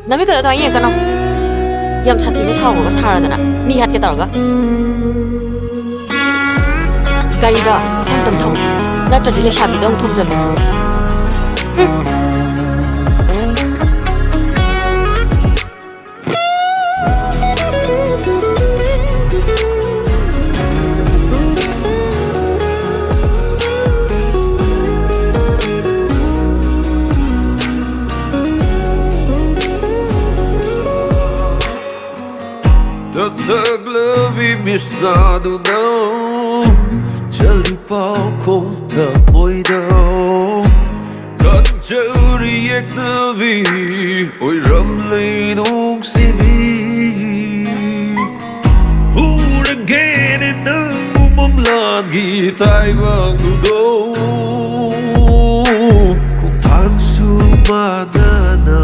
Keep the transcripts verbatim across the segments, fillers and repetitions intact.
ꯅꯃꯤꯠꯀꯗꯣ ꯑꯗꯨꯃꯥꯏꯅ ꯌꯦꯡꯉꯛꯀꯅꯣ꯫ ꯌꯥꯝ ꯁꯥꯊꯤꯅ ꯁꯥꯎꯕꯒ ꯁꯥꯔꯗꯅ, ꯃꯤ ꯍꯥꯠꯀꯦ ꯇꯧꯔꯒ꯫ ꯒꯥꯔꯤꯗꯣ ꯇꯝ ꯇꯝ ꯊꯧ, ꯅꯠꯇ꯭ꯔꯗꯤ ꯂꯩꯁꯥꯕꯤꯗ ꯑꯃꯨꯛ ꯊꯣꯝꯖꯜꯂꯨ꯫ ꯍꯨꯝ꯫ ꯇꯛꯂꯕꯤ ꯃꯤꯠꯁꯅꯥꯗꯨꯅ ꯆꯠꯂꯤꯕ ꯈꯣꯡ ꯊꯃꯣꯏꯗ ꯈꯟꯖꯔꯤ ꯌꯦꯛꯅꯕꯤ ꯑꯣꯏꯔꯝꯂꯦ ꯅꯨꯡꯁꯤꯕꯤ꯫ ꯍꯨꯔꯒꯦꯅꯦ ꯅꯪꯕꯨ ꯃꯪꯂꯥꯟꯒꯤ ꯇꯥꯏꯕꯪꯗꯨꯗ ꯈꯣꯡꯊꯥꯡꯁꯨ ꯃꯥꯟꯅꯅ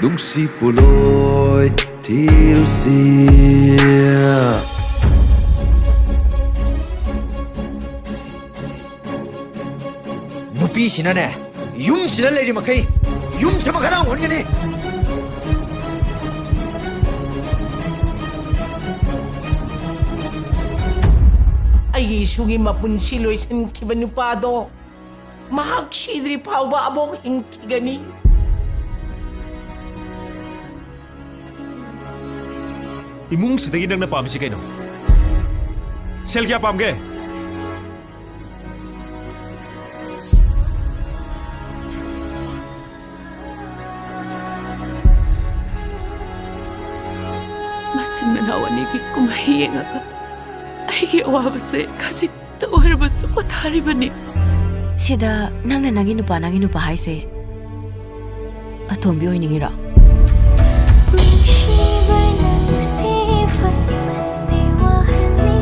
ꯅꯨꯡꯁꯤ ꯄꯣꯂꯣꯏ ꯊꯤꯔꯨꯁꯤ꯫ ꯅꯨꯄꯤꯁꯤꯅꯅꯦ, ꯌꯨꯝꯁꯤꯗ ꯂꯩꯔꯤ ꯃꯈꯩ ꯌꯨꯝꯁꯤꯃ ꯀꯅꯥ ꯍꯣꯟꯒꯅꯤ? ꯑꯩꯒꯤ ꯏꯁꯨꯒꯤ ꯃꯄꯨꯟꯁꯤ ꯂꯣꯏꯁꯤꯟꯈꯤꯕ ꯅꯨꯄꯥꯗꯣ ꯃꯍꯥꯛ ꯁꯤꯗ꯭ꯔꯤ ꯐꯥꯎꯕ ꯑꯕꯣꯛ ꯍꯤꯡꯈꯤꯒꯅꯤ꯫ ꯏꯃꯨꯡꯁꯤꯗꯒꯤ ꯅꯪꯅ ꯄꯥꯝꯃꯤꯁꯤ ꯀꯩꯅꯣ? ꯁꯦꯜ ꯀꯌꯥ ꯄꯥꯝꯒꯦ? ꯃꯆꯤꯟ ꯃꯅꯥꯎ ꯑꯅꯤꯒꯤ ꯀꯨꯝꯍꯩ ꯌꯦꯡꯉꯒ ꯑꯩꯒꯤ ꯑꯋꯥꯕꯁꯦ ꯈꯖꯤꯛꯇ ꯑꯣꯏꯔꯕꯁꯨ ꯄꯣꯊꯥꯔꯤꯕꯅꯤ꯫ ꯁꯤꯗ ꯅꯪꯅ ꯅꯪꯒꯤ ꯅꯨꯄꯥ, ꯅꯪꯒꯤ ꯅꯨꯄꯥ ꯍꯥꯏꯁꯦ ꯑꯇꯣꯝꯕꯤ ꯑꯣꯏꯅꯤꯡꯉꯤꯔꯣ? ꯅꯨꯡꯁꯤꯕ ꯅꯪꯁꯦ ꯐꯠꯃꯟꯗꯦ ꯋꯥꯍꯜꯂꯤ꯫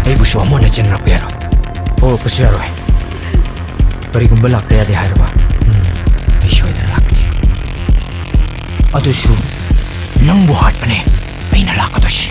ꯑꯩꯕꯨꯁꯨ ꯑꯃꯨꯛ ꯍꯟꯅ ꯆꯦꯟꯅꯔꯛꯄ ꯌꯥꯔꯣꯏ꯫ ꯍꯧꯔꯛꯄꯁꯨ ꯌꯥꯔꯣꯏ꯫ ꯀꯔꯤꯒꯨꯝꯕ ꯂꯥꯛꯇ ꯌꯥꯗꯦ ꯍꯥꯏꯔꯕ, ꯎꯝ, ꯑꯩ ꯁꯣꯏꯗꯅ ꯂꯥꯛꯀꯅꯤ꯫ ꯑꯗꯨꯁꯨ ꯅꯪꯕꯨ ꯍꯥꯠꯄꯅꯦ ꯑꯩꯅ ꯂꯥꯛꯀꯗꯣꯏꯁꯤ꯫